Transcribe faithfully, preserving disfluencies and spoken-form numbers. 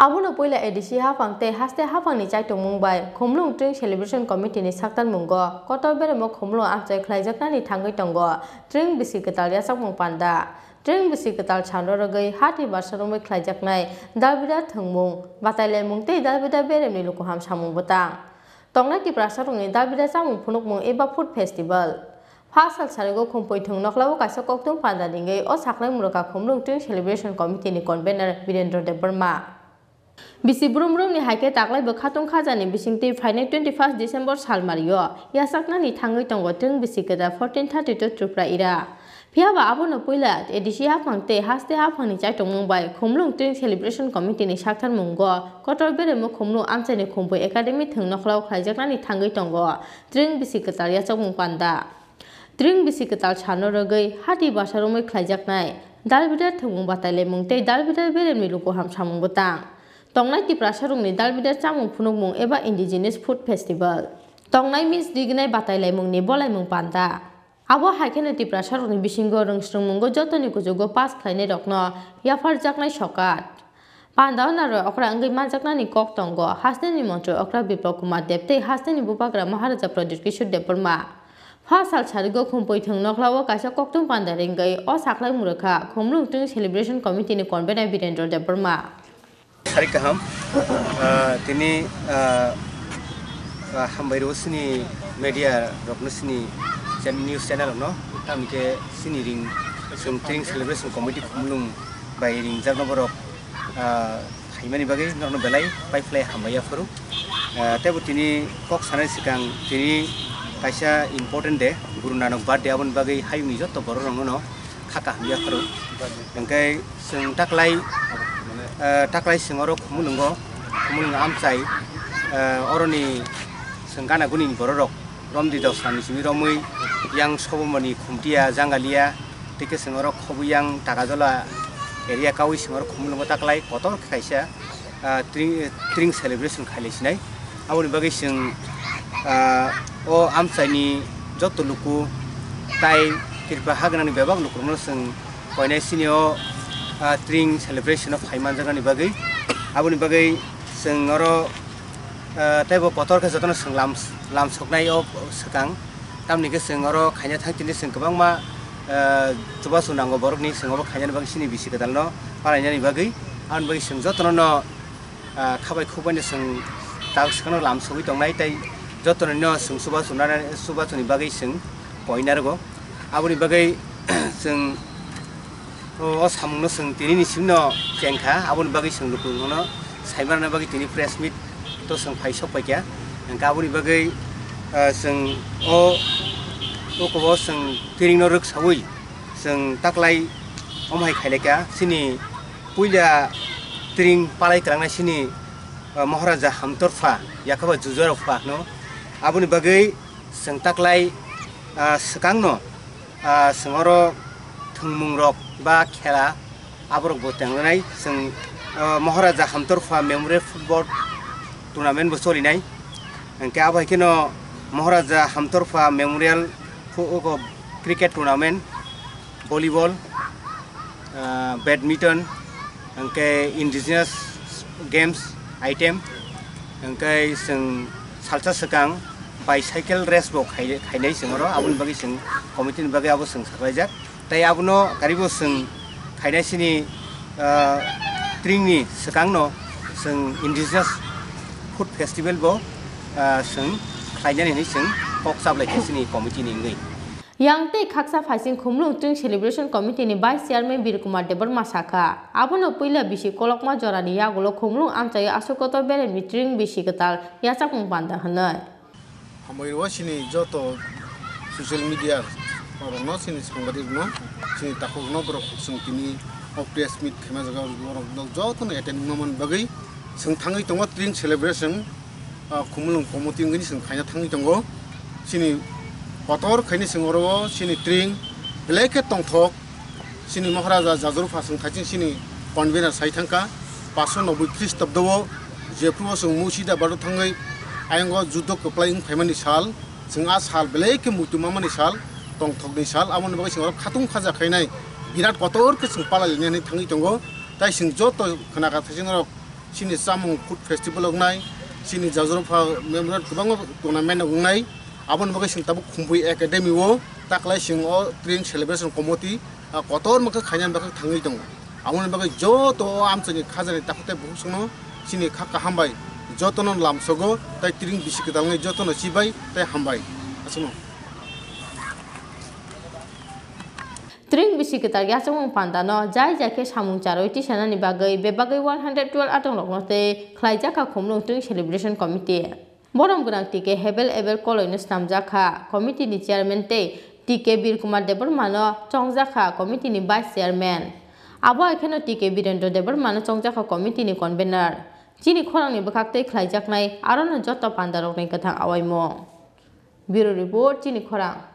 Abono puila A D C haphang tei haste haphangni chaitokmung bai Khumlwng Twing Celebration Committee ni saktarmungo kotor beremo Khumlwng amchai khlaijaknani thangwi tongo Twing bisi kwtal yachakmung panda. Twing bisi kwtal salo rwgwi hati basa romwi khlaijaknai dalbida thwngmung, batailaimung tei dalbida beremni lukuham samung bwtang. Tongnai Tiprasarokni dalbida chamung phunukmung eba Food Festival. Pha sal sarigo Khumpui thwng nokhlao kaisa koktwng panda ringwi o sakhlai murwkha Khumlwng Twing Celebration Committee ni convener Birendra Debbarma. Bisi brum brumni hai khe taklai bo khatung khajani bisingtwi phainai twenty first December salmario yachaknani thangwi tongo twng bisi kwtal fourteen thirty two Tripura era. Phiya ba abono puila A D C haphang tei haste haphangni chaitokmung bai Khumlwng Twing Celebration Committee ni saktharmungo kotor beremo Khumlwng amchaini Khumpui Academy thwng nokhlao khlaijaknani thangwi tongo twng bisi kwtal yachakmung panda. Twing bisi kwtal salo rwgwi hati basa romwi khlaijaknai dalbida thwngmung batailaimung tei dalbida beremni lukuham samung bwtang. Tongnai Tiprasarokni dalbida chamung phunukmung eba Indigenous Food Festival. Tongnai mis rignai batailaimungni bolaimung panda. Abo hai kheno Tiprasarokni bisingo rwngsrwngmungo jotoni kuchugo pass khlainairokno yapharjaknai sokat. Pandao narwk okra wngwi manjaknani kok tongo. Hasteni montri okra Biplab Kumar Deb tei hasteni bubagra Maharaja Pradyut Kishore Debbarma. Pha sal sarigo Khumpui thwng nokhlao kaisa koktwng panda ringwi o sakhlai murwkha Khumlwng Twing Celebration Committee ni convener Birendra Debbarma. Sari kaham, ah, tini, ah, ah, hambai rw sini media rokno sini chan-, news channel rokno, tamni khe sini ring, chwng Twing Celebration Committee Khumlwng bai ringjakno borok, ah, khaimani bagwi norokno belai paiphlai hambai yaphuru. Ah, teibo tini kok sanai swkang tini kaisa important day, Guru Nanak birthday, aboni bagwi hayungni joto borok rokno kha kaham yaphuru. Hwnkhe chwng taklai, ah, taklai chwng oro Khumulwngo, Khumulwng amchai, ah, oroni chwng gana guni borok rok romdi dosra ni simi romwi yang Sobomoni Khumtiya Jangalia, tei khe chwng oro Khobuyang Tagajola area kawi chwng oro Khumulwngo taklai kotor khe kaisa, ah, Twing, Twing celebration khailai sinai. Aboni bagwi chwng, ah, o amchaini joto luku tai Tripura hagwnani bebak lukurokno chwng koinai sini o, ah, Twing celebration o phai manjaknani bagwi. Aboni bagwi chwng oro, ah, teibo kotor khe jotono chwng lam, lam soknai o swkang. Tamni khe chwng oro khaina thang tini chwng kwbangma, ah, chubachu nango borokni, chwng obo khainani bagwi sini bisi kwtalno palainani bagwi. Aboni bagwi chwng jotono no, ah, khabai khukbaino chwng tak swkangno lam sogwi tongnai tei jotono no chwng chubachu nana, chubachuni bagwi chwng koina rwgo. Aboni bagwi chwng O, o samungno chwng tinini simno chengkha, aboni bagwi chwng lukurokno saimanna bagwi tini press meet to chwng phai sok paikha. Hwnkhe aboni bagwi, ah, chwng o, o kobo chwng tiringno rwksaui chwng taklai omo hai khailaikha, chini puila tiring palai kwlangnai chini, ah, Maharaja Hamtorpha, yakhaba Jujarokpha hwno. Aboni bagwi chwng taklai, ah, swkangno, ah, chwng oro thwngmungrok ba khela aborokbo tengjaknai. Chwng, ah, Maharaja Hamtorpha Memorial Football Tournament bo cholinai. Hwnkhe abo hai kheno Maharaja Hamtorpha Memorial Fo-, oko cricket tournament, volleyball, ah, badminton, hwnkhe indigenous games item, hwnkhe chwng salsa swkang bicycle race bo khai-, khainai chwng oro, aboni bagwi chwng committee ni bagwi abo chwng saklaijak. Tei abono karibo chwng khainai chini, ah, tringni swkangno chwng indigenous food festival bo, ah, chwng khlainani hinwi chwng kok chablai khe chini committee ni wngwi. Yang tei khaksa phaising Khumlwng Twing Celebration Committee ni Vice Chairman Bir Kumar Debbarma sakha, abono puila bisi kolokma jorani yagulo Khumlwng amchaio aswk kotor beremni twing bisi kwtal yachakmung panda hwnwi. Hambai rwo chini joto social media rokno, chini sangbadik rokno, chini takhuk rokno, borok chwng tini o press meet khaima jaga borok jotono attend wngna man bagwi chwng thangwi tongo twing celebration. Ah, Khumulwng committee wngwi chwng khaina thangwi tongo. Chini kotor khaini chwng oro o chini twing belai khe tongthok. Chini Maharaja Jajarupha chwng thaiching chini convener sai thangkha. Paso noboi Christabdo o jephru o chwng Murshidabaad o thangwi ayang o judo kwplai wng phaimani sal, chwng a sal belai khe muitu mamani sal, tongthokni sal, aboni bagwi chwng oro khatung khaja khainai birat kotor khe chwng palailini hinwi thangwi tongo. Tai chwng joto khwnaga thaiching rok Chini chamung food festival wngnai, chini Jajrapha memorial kwbangma tournament wngnai. Aboni bagwi chwng tabuk Khumpui Academy o taklai chwng o Tring Celebration Committee, ah, kotorma khe khainani bagwi thangwi tongo. Aboni bagwi joto o amchaini khajani takhuk tei bukhuk chwngno chini kha kaham bai jotono lamsogo tei Tring bisi kwtal wngwi jotono chibai tei hambai. Aswkno. Tring bisi kwtal yachakmung pandano jai jai khe samung charwi tisanani bagwi bebagwi one hundred twelve atongrokno tei khlaijak kha Khumlwng Tring Celebration Committee. Borom gwnang T K Hebel Ebel Koloino snamjak kha committee ni chairman tei T K Bir Kumar Debbarmano chongjak kha committee ni vice chairman. Abo hai kheno T K Birendra Debbarmano chongjak kha committee ni convener. Chini khorangni bwkhak tei khlaijaknai arono joto pandarokni kwthang awaimung. Bureau Report, Chini Khorang.